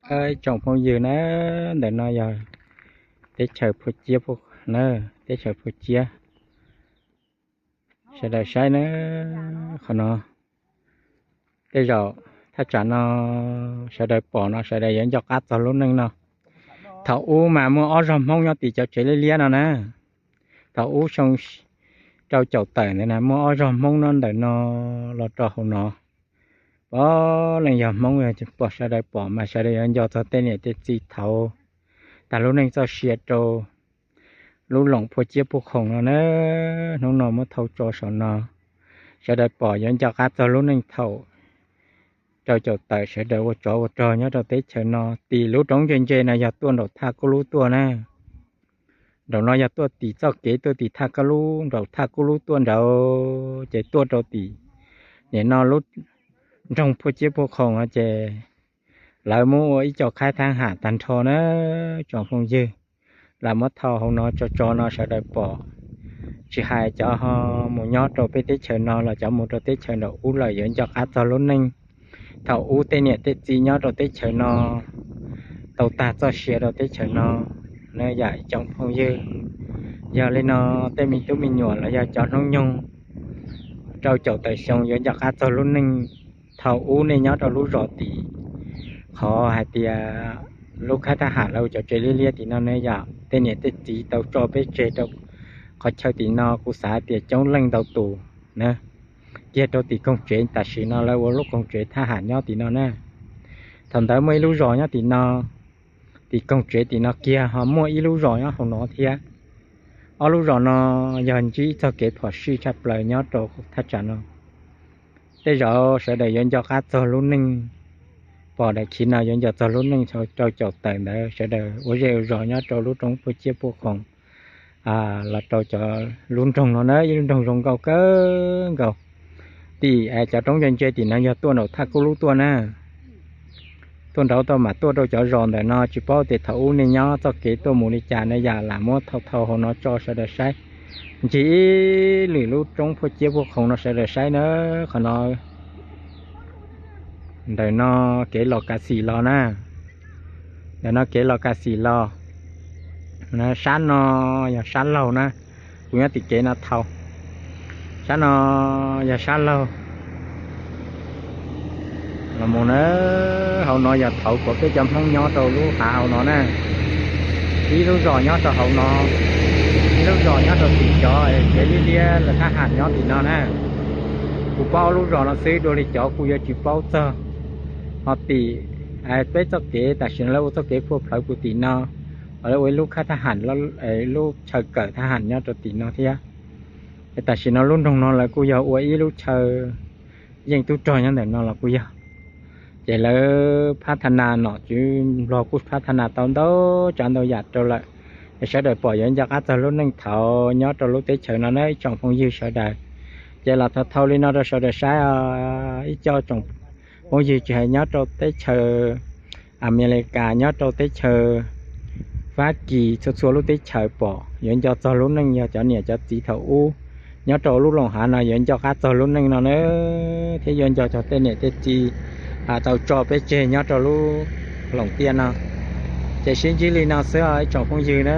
Ib tsoom phooj ywg na, ntawm no yog teb chaws Phuj Ciab, teb chaws Phuj Ciab. Sawv daws saib na, qhov no, tej zaum thaj tsam no sawv daws pom no sawv daws yuav nco qab txog lub neej no. Thaum ub mas muaj ob zog Hmoob nyob tim cov tsev liab liab no na. Thaum ub xyoo rau caum tawm ntawd na muaj ob zog Hmoob nyob ntawm no los rau hauv no. Puav leej yog Hmoob, yog pom sawv daws pom mas sawv daws yuav nco txog tej niam tej txiv thaud tag lub neej txoj sia rau lub loos Phuj Ciab Phuj Khoom no na. Hnub no muab thau tso saum no, sawv daws pom yuav nco qab txog lub neej thaum rau caum tawm sawv daws ua tsov ua rog nyob rau teb chaws no. Tim lub roob ntse ntse no yog tuaj nraum Thaj Kub Lub tuaj na. Nraum no yog tuaj tim txoj kev tuaj tim Thaj Kub Lub, nraum Thaj Kub Lub tuaj nraud ces tuaj rau tim nim no lub nroog Phuj Ciab Phuj Khoom no ces lawv muab ua ib co qhaib thab ham tag nrho na, tsoom phooj ywg. Lawv muab thau hauv no tso tso no sawv daws pom, tsis hais cov ho mus nyob rau peb teb chaws no los cov mus rau teb chaws nraum ub lawm yuav nco qab txog lub neej thaum ub tej niam tej txiv nyob rau teb chaws no tau tag txoj sia rau teb chaws no na yom ib tsoom phooj ywg. Yog li no tej me tub me nyuam los yog cov hnub nyoog rau caum tawm xyoo yuav nco qab txog lub neej thaum ub nej nyob rau lub zos tim qhov hais tias lub qhaib thab ham lawv ua cov tsev liab liab tim no ne yom. Tej niam tej txiv tau tso peb tseg rau qhov chaw tim no kuv xav hais tias coob leej ntau tus na, kiag rau tim koog tsev tam sim no lawv ua lub koog tsev thab ham nyob tim no na. Thaum ntawd muaj ib lub zos nyob tim no, tim koog tsev tim no kiag ho muaj ib lub zos nyob hauv no thiab. Ob lub zos no yog ntsib ib txoj kev phom sij tshaj plaws nyob rau thaj tsam no. Tej zaum sawv daws yuav nco qab txog lub neej, pom daim khiv no yuav nco txog lub neej rau caum tawm ntawd sawv daws ua zej ua zos nyob rau lub roob Phuj Ciab Phuj Khoom los rau cov lub nroog no na, ib lub nroog zoo nkauj kawg nkaus. Tim cov roob ntse ntse tim no yog tuaj nraum Thaj Kub Lub tuaj na. Tuaj nraud tau mam tuaj rau cov zos ntawm no, tsis paub tias thaum ub nej nyob txoj kev tuaj mus li cas na yom. Lam muab thau thau hauv no tso sawv daws saib, ncig ib lwm lub roob Phuj Ciab Phuj Khoom no sawv daws saib na. Qhov no ntawm no kev los Kav Xim los na, ntawm no kev los Kav Xim los. Sab no yog sab laug na, kuv nyob tim kev no thau. Sab no yog sab laug los mus na. Hauv no yog thaud kuv peb cov Hmoob nyob rau lub hav hauv no na. Ib lub zos nyob rau hauv no, ib lub zos nyob rau tim cov tsev liab liab lawv thab ham nyob tim no na. Kuv paub lub zos no xwb, dua li cov kuv yuav tsis paub txog. Ho tim peb txoj kev tam sim no lawv ua txoj kev phua plhawv kuv tim no, lawv ua ib lub qhaib thab ham, lub chaw kawm thab ham nyob rau tim no thiab. Tam sim no lub nroog no lawv kuj yog ua ib lub chaw yeej tub rog nyob ntawm no los kuj yog. Ces lawv phab tha nas nom tswv Nplog kuj phab tha nas tau ntau tsav ntau yam rau lawm. Es sawv daws pom yuav nco qab txog lub neej thaud nyob rau lub teb chaws no na ib tsoom phooj ywg sawv daws. Ces los thau thau li no rau sawv daws saib os ib co tsoom phooj ywg tsis hais nyob rau teb chaws Amelikas, nyob rau teb chaws Fab Kis, txhua txhua lub teb chaws pom yuav nco txog lub neej yog cov niam cov txiv thaum ub nyob rau lub loos hav no yuav nco qab txog lub neej no na, thiab yuav nco txog tej niam tej txiv tau tso peb tseg nyob rau lub loos tiaj no. Ces sib ntsib li no xwb os ib tsoom phooj ywg na.